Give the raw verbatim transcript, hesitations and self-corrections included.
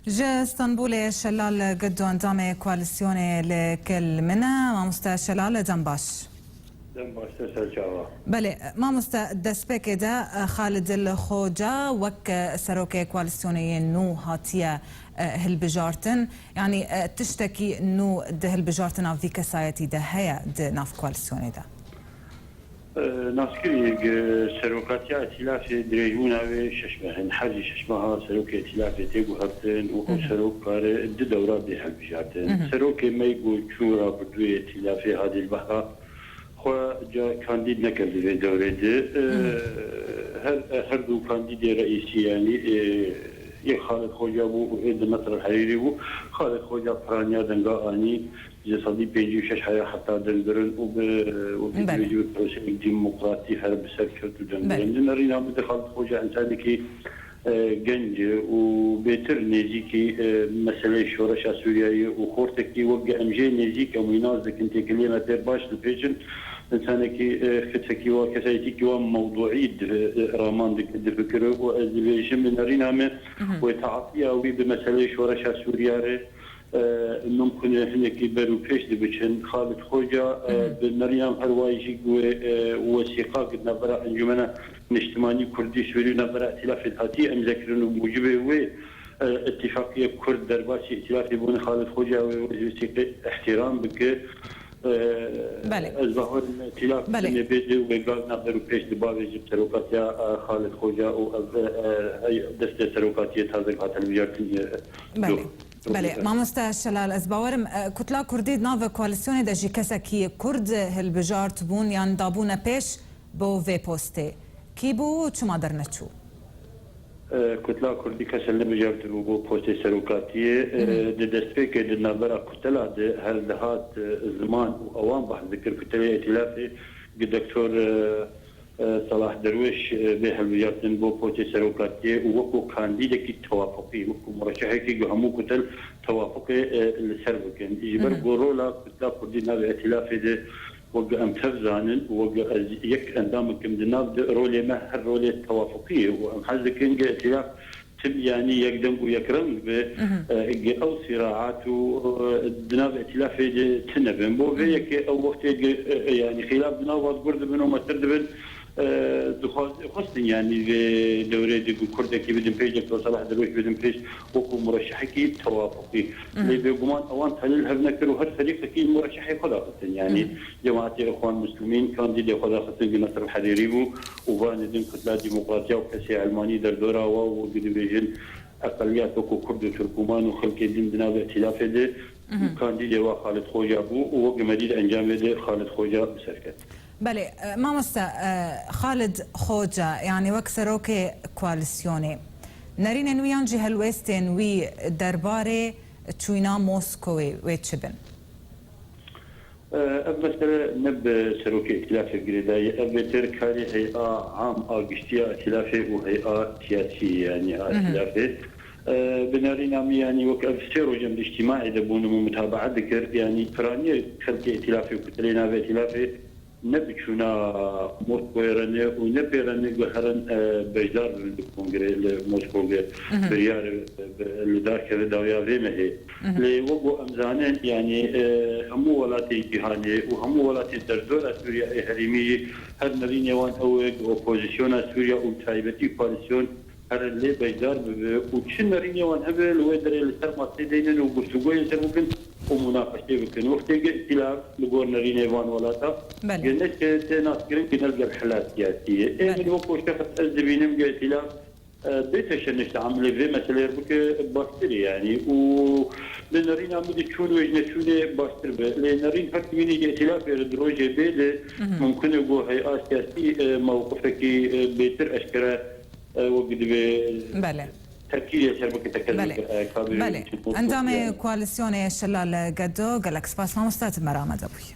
Ji Stenbolê Şelal Giddo endamê koalîsyonê li gel min e. Mamoste Şelal, dem baş. Dem baş, te ser çava. Belê, mamoste, destpêkê de, e, Xalid El Xoca wek, e, serokê koalîsyonê yê nû hatiye, e, hilbijartin. Yanî, e, tiştekî nû di hilbijartina vî kesayetî de heye di nav koalîsyonê de? E, naskirî, e, serokatiya îtîlafê dirêjbûna wê şeş meh in. Her jî şeş meha serokê îtîlafê tê guhertin û ew serok kare du dewra bê hilbijartin. Serokê me ku çû rabirdûyê îtîlafê Hadî Behra xwe ca kandîd nekir di vê dewrê de. E, her, her du kandîdê reîsî, yanî, e, yek Xalid Xoca bû û ê di Nasr El Herîrî bû. Xalid Xoca piraniya denga anî. Ji sedî pêncî û şeş heya heta dengkirin û bi, wekî Belê. dibêjî bi proseyek demokratî her bi ser kewt û dengkirin. Belê. Di nerîna min de Xalid Xoca însanekî, e, genc e û bêtir nêzîkî, e, meseleyê şoreşa Sûriyeyê û xortekî wek em jê nêzîk em wî nas dikin, têkiliyê me pê baş dipêçin. Însanekî, e, xetekî wa, kesayetîkî wa mewduî di, e, raman dik-, difikire û ez dibêjim bi nerîna me wê taatiya wî bi meseleyê şoreşa Sûriye re e, mimkun e hinekî ber û pêş dibiçin. Xalid Xoca, e, bi nerîna min her wayî jî wê, e, wesîqa ku navbera Encûmena Niştimanî Kurdî Sûrî û navbera Îtîlafê hatiye îmzekirin û mûcibê wê, e, îtîfaqiyê Kurd derbasî Îtîlafê bûne. Xalid Xoca wê, wê wesîqê îhtîram bike. E, Belê. Ez bawer im Îtîlaf Belê. demê bê de wê gav navber û pêş diba vê ji serokatiya, e, Xalid Xoca û ev, e, e, destê serokatiyê taze hate hilbijartin, e, Belê. Belê, mamoste Şelal, ez bawerim, e, Kutla Kurdî di nav koalîsyonê de jî kesekî Kurd hilbijartibûn yan dabûne pêş bo vê postê. Kî bû û çima derneçû? E, Kutla Kurdî kes hilnebijartibû bo postê serokatiyê. E, di destpêkê di navbera kutela de her dihat, e, ziman û ewan behs dikir. Kutelê Îtîlafê gi Doktor, e, e, Salah Derwêş, e, bê hilbijartin bo postê serokatiyê û wekû kandîdekî tewafuqî, wekû mureşehekî ku hemû kutel tewafuqê, e, li ser bikin. Ji ber ku rola Kutla Kurdî navê Îtîlafê de wek em tev zanin û wek ez yek endamek im di nav de rolê me her rolê tewafuqî ye û em hez dikin ku Îtîlaf tim, yanî yekdeng û yekreng be, e, ge ew sîraat û, e, di nav îtîlafê de tune bin. Bo vê yekê ew wextê ge, e, e, yanî xîlaf di nav wan gur dibin û metir dibin, e, dixwaz-, xwestin, yanî vê dewrê de ku Kurdekî bidin pêş, Doktor Salah Derwêş bidin pêş wekû mureşehekî tewafuqî. Lê bêguman ewan telî li hev nekir û her ferîqekî mureşehê xwe daxistin. Yanî Cemaetê Îxwan Muslimîn kandîdê xwe daxistin ku Nasr Herîrî bû û vanê din Kutla Demokratiya û kesê Elmanî derdora wa û wekî dibêjin eqeliyat wekû Kurd û Turkuman û xelkê din di navê îtîlafê de kandîdê wa Xalid Xoca bû û wekî medî di encamê de Xalid Xoca bi ser ket. Belê, e, mamoste, e, Xalid Xoca, yanî wek serokê koalîsyonê, nerînên wî yan jî helwêstên wî derbarê çûyîna Moskowê wê çi bin? Ev mesele ne bi serokê îtîlafê girêdayî ye. Ev bêtir karê hey'a am a giştî ya îtîlafê û hey'a siyasî, yanî a îtîlafê. Bi nerîna min, yanî wek ev sê roj em di îctîmaê de bûn û min mutabaa dikir, yanî piraniyê xelkê îtîlafê û kutelê navê îtîlafê ne bi çûna Moskoyê re ne û ne pê re ne ku herin, e, beşdar bibin di kongreyê li Moskowê, biryar, e, li dar keve dawiya vê mehê. Lê wek ku em zanin, yanî, e, hemû welatên cîhanê û hemû welatên derdora Sûriya ê herêmî jî her nerînê wan ew e ku opozisyona Sûriya û bi taybetî koalîsyon herin lê beşdar bibe û çi nerînê wan hebe li wê derê li ser maseyê deynin û guftûgoyên ser bikin û munaqeşê bikin. Wextê ge îtîlaf li gor nerînê van welata Belê. ge ne tê naskirin ku ne li gel hela siyasî ye. Ê Belê. min wek şexs ez dibînim ge îtîlaf e, bê teşenniş teamulê vê meseleyê re bike baştir e, yanî, û li nerîna min de çûn wê ji neçûnê baştir be. Lê nerîn her timînê yê îtîlafê re di rojê bê de mumkin e ku hey'a siyasî, e, mewqifekî, e, bêtir eşkere, e, wek divê Belê. terkîzê ser bike, tekerrûr Belê. bike, e, kabê Belê. çi Endamê koalîsyonê Şelal Gedo, gelek spas mamoste, tu me re amade bûyî.